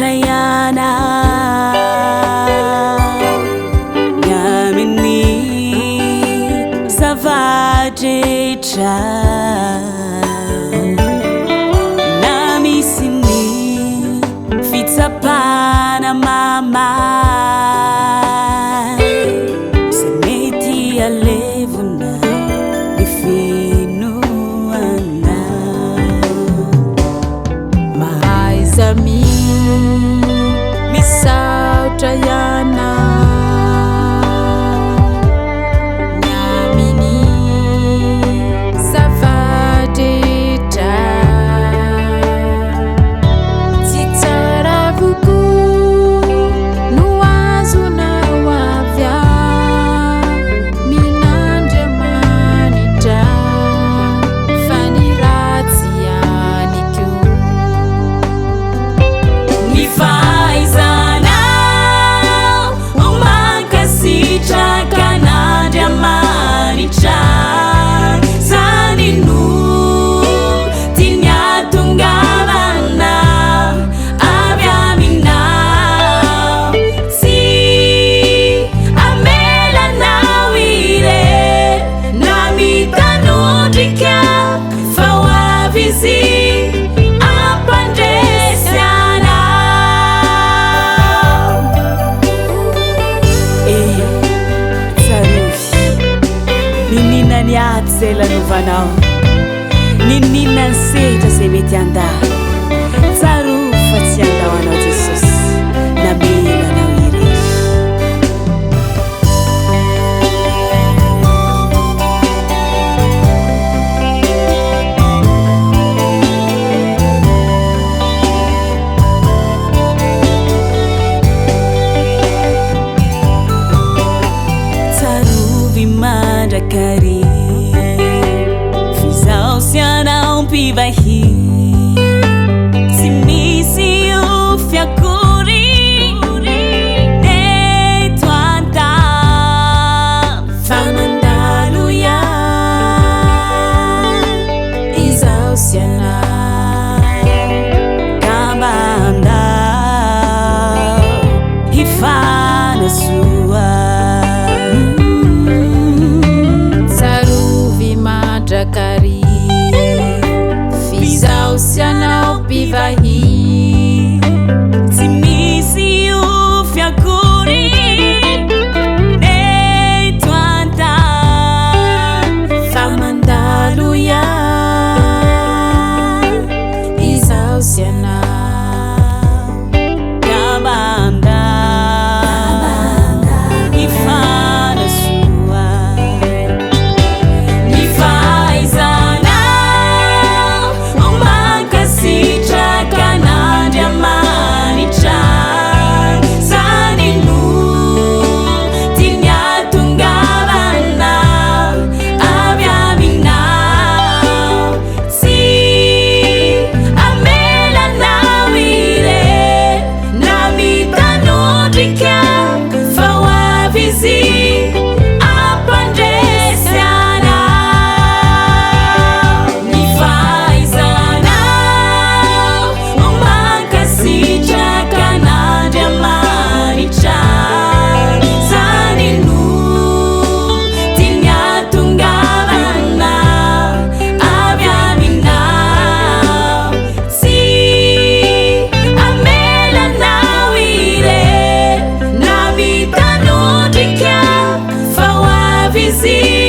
Misaotra ianao ny amin'ny zava-drehetra na misy ny fitsapana mamay izay mety halevona ny finoana. Mahaiza misaotra ianao ny amin'ny zava-drehetra. Tsy tsara avokoa no azonao avy amin'Andriamanitra, fa ny ratsy ihany koa. Ny fahaizanao mankasitraka an'Andriamanitra, zany no tiany hahatongavana avy aminao. Tsy hamela anao irery na mitanondrika fa ho avy Izy hampandresy anao. Eh, tsarovy, niniana ny ady izay lalovanao, niniana ny sehatra izay mety handà. Tsarovy fa tsy handao anao Jesosy, namela anao irery. Tsarovy mandrakariva f'izaho sy anao mpivahiny, tsy misy ofy akory eto an-tany fa mandalo ihany Izaho sy ianao. Ka mba andao hifanasoa. Tsarovy mandrakariva f'izaho sy ianao mpivahiny. Tsy misy ofy akory eto an-tany fa mandalo ihany izaho sy ianao. Ka mba andao hifanasoa. Ny fahaizanao mankasitraka an'Andriamanitra, zany no tiany hahatongavana avy aminao. Tsy hamela anao irery na mitanondrika fa ho avy Izy hampandresy anao. Ny fahaizanao mankasitraka an'Andriamanitra, zany no tiany hahatongavana avy aminao. Tsy hamela anao irery na mitanondrika fa ho avy Izy.